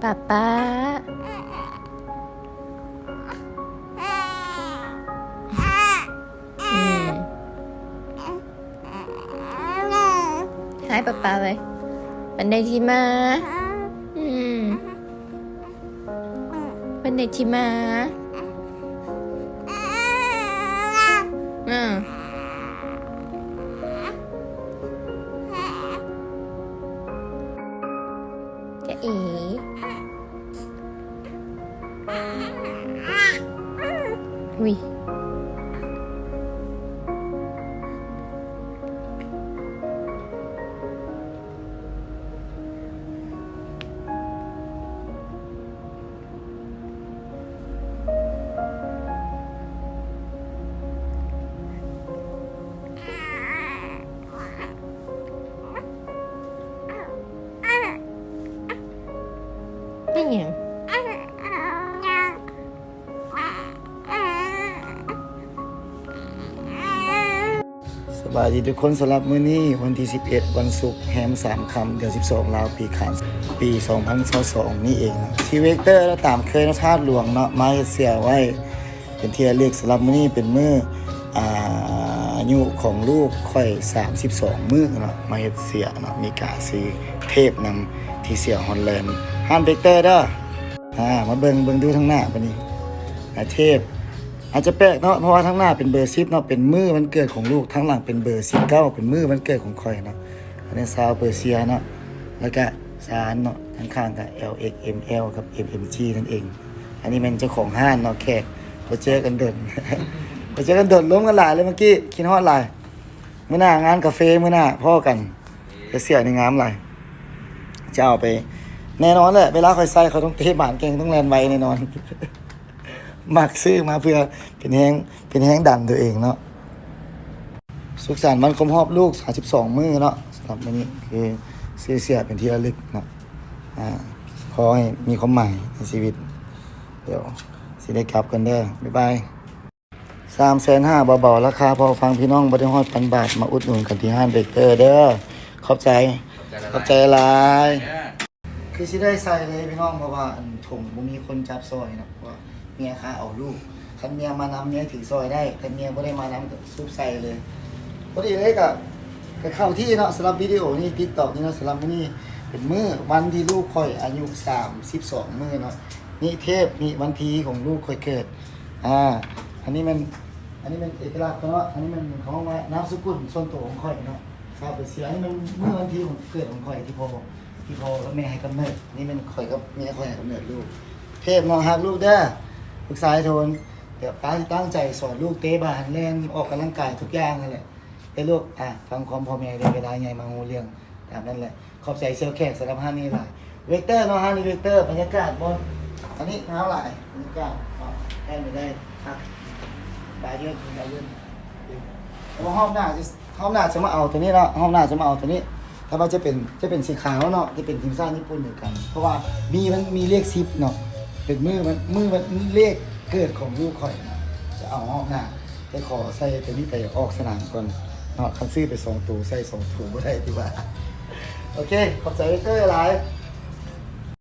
ປ້າປ້າ ອືມ ຮາຍປ້າປ້າເວີຍ ວັນໃດຊິມາ ອືມ ວັນໃດຊິມາ ອືມ ຈະເອ ອຸ້ຍ ເປັນຫຍັງ? ສະບາຍດີທຸກຄົນ, ສຳລັບມື້ນີ້ວັນທີສິບເອັດ ວັນສຸກ ແຮມສາມຄ່ຳ ເດືອນສິບສອງ ລາວ ປີຂານ ປີສອງພັນຊາວສອງນີ້ເອງເນາະ, ທີ່ເວກເຕີ ແລະ ຕາມເຄີຍເນາະ ທາດຫຼວງເນາະ ມາເຮັດເສຍໄວ້ເປັນທີ່ລະລຶກ. ສຳລັບມື້ນີ້ເປັນມື້ ອ່າ ອາຍຸຂອງລູກຂ້ອຍສາມສິບສອງມື້ເນາະ, ມາເຮັດເສຍເນາະ, ມີກາຊື້ເທບນຳທີ່ເສຍຮອດແລນ ຮ້ານເວກເຕີເດີ. ອ່າ ມາເບິ່ງ ເບິ່ງດູທາງໜ້າບາດນີ້ ອ່າ ເທບ ອາດຈະແປກເນາະ ເພາະວ່າທາງໜ້າເປັນເບີສິບເນາະ ເປັນມື້ວັນເກີດຂອງລູກ, ທາງຫຼັງເປັນເບີສິບເກົ້າ ເປັນມື້ວັນເກີດຂອງຂ້ອຍເນາະ. ອັນນີ້ຊາວເປີເຊຍເນາະ ແລ້ວກະຊານເນາະ, ທາງຂ້າງກະ ແອລ ເອັກ ແອມ ແອລ ກັບ ເອັມ ເອັມ ຈີ ນັ້ນເອງ. ອັນນີ້ແມ່ນເຈົ້າຂອງຮ້ານເນາະ, ແຂກບໍ່ເຈີກັນດົນ ບໍ່ເຈີກັນດົນ ລົມກັນຫຼາຍເລີຍເມື່ອກີ້ ຄິດຮອດຫຼາຍ. ມື້ໜ້າງານກາເຟ ມື້ໜ້າພໍ້ກັນ. ແຕ່ເສື້ອນີ້ງາມຫຼາຍ ຈະເອົາໄປ ແນ່ນອນແຫຼະ ເວລາຂ້ອຍໃສ່ ຂ້ອຍຕ້ອງເຕະບານເກັ່ງ ຕ້ອງແລ່ນໄວແນ່ນອນ. ມັກຊື້ມາເພື່ອເປັນແຮງ ເປັນແຮງດັນຕົວເອງເນາະ. ສຸກສັນວັນຄົບຮອບລູກສາມສິບສອງມື້ເນາະ. ສຳລັບມື້ນີ້ຄືຊື້ເສື້ອເປັນທີ່ລະລຶກເນາະ. ອ່າ ຂໍໃຫ້ມີຄວາມໝາຍໃນຊີວິດ. ດຽວຊິໄດ້ກັບກ່ອນເດີ ບາຍບາຍ. ສາມແສນຫ້າ ເບົາໆ ລາຄາພໍຟັງ ພີ່ນ້ອງບໍ່ໄດ້ຮອດພັນບາດ ມາອຸດໜູນກັນທີ່ຮ້ານເວກເຕີເດີ. ຂອບໃຈ ຂອບໃຈຫຼາຍ ເດີ. ຄືຊິໄດ້ໃສ່ເລີຍພີ່ນ້ອງ ເພາະວ່າອັນຖົງບໍ່ມີຄົນຈັບຊ່ອຍເນາະ ເພາະວ່າເມຍຄາເອົາລູກ. ຄັນເມຍມານຳ ເມຍຖືຊ່ອຍໄດ້, ຄັນເມຍບໍ່ໄດ້ມານຳກໍສູບໃສ່ເລີຍ. ພໍດີເລີຍ ກໍ ກໍເຂົ້າທີ່ເນາະ. ສຳລັບວິດີໂອນີ້ ຕິກຕັອກນີ້ເນາະ ສຳລັບມື້ນີ້ເປັນມື້ວັນທີ່ລູກຂ້ອຍອາຍຸສາມສິບສອງມື້ເນາະ. ນີ້ເທບ ນີ້ວັນທີຂອງລູກຂ້ອຍເກີດ. ອ່າ ອັນນີ້ແມ່ນ ອັນນີ້ແມ່ນເອກະລັກເນາະ. ອັນນີ້ແມ່ນເຂົາເອີ້ນວ່ານາມສະກຸນສ່ວນໂຕຂອງຂ້ອຍເນາະ ຊາວເປີເຊຍ. ອັນນີ້ແມ່ນມື້ວັນທີຂອງເກີດຂອງຂ້ອຍ ທີ່ພໍ່ ທີ່ພໍ່ກັບແມ່ໃຫ້ກຳເນີດ. ນີ້ແມ່ນຂ້ອຍກັບເມຍຂ້ອຍໃຫ້ກຳເນີດລູກ. ເທບເນາະ ຮັກລູກເດີ ລູກຊາຍໂທນ. ດຽວປ້າຊິຕັ້ງໃຈສອນລູກເຕະບານ ແລ່ນ ອອກກຳລັງກາຍທຸກຢ່າງຫັ້ນແຫຼະ. ເອີ ລູກ ອ່າ ຟັງຄວາມພໍ່ແມ່ເດີ ເວລາໃຫຍ່ມາຮູ້ເລື່ອງຕາມນັ້ນແຫຼະ. ຂອບໃຈສ່ຽວແຂກສຳລັບຮ້ານນີ້ຫຼາຍ ເວກເຕີເນາະ. ຮ້ານນີ້ເວກເຕີ ບັນຍາກາດບ່ອນ ອັນນີ້ງາມຫຼາຍ ບັນຍາກາດເນາະ ແຮ່ນໄປໄດ້ ພັກບາເຢີນ ບາເຢີນ. ແຕ່ວ່າຮອບໜ້າ ຮອບໜ້າຈະມາເອົາໂຕນີ້ເນາະ ຮອບໜ້າຈະມາເອົາໂຕນີ້. ແຕ່ວ່າຈະເປັນ ຈະເປັນສີຂາວເນາະ ຈະເປັນທີມຊາດຍີ່ປຸ່ນຄືກັນ ເພາະວ່າມີ ມັນມີເລກສິບເນາະ ເປັນມື້ ມື້ວັນເລກເກີດຂອງລູກຂ້ອຍເນາະ. ຈະເອົາຮອບໜ້າ ແຕ່ຂໍໃສ່ໂຕນີ້ໄປອອກສະໜາມກ່ອນເນາະ. ຄັນຊື້ໄປສອງໂຕ ໃສ່ສອງໂຕບໍ່ໄດ້ຕິວ່າ. ໂອເຄ ຂອບໃຈເວກເຕີຫຼາຍ.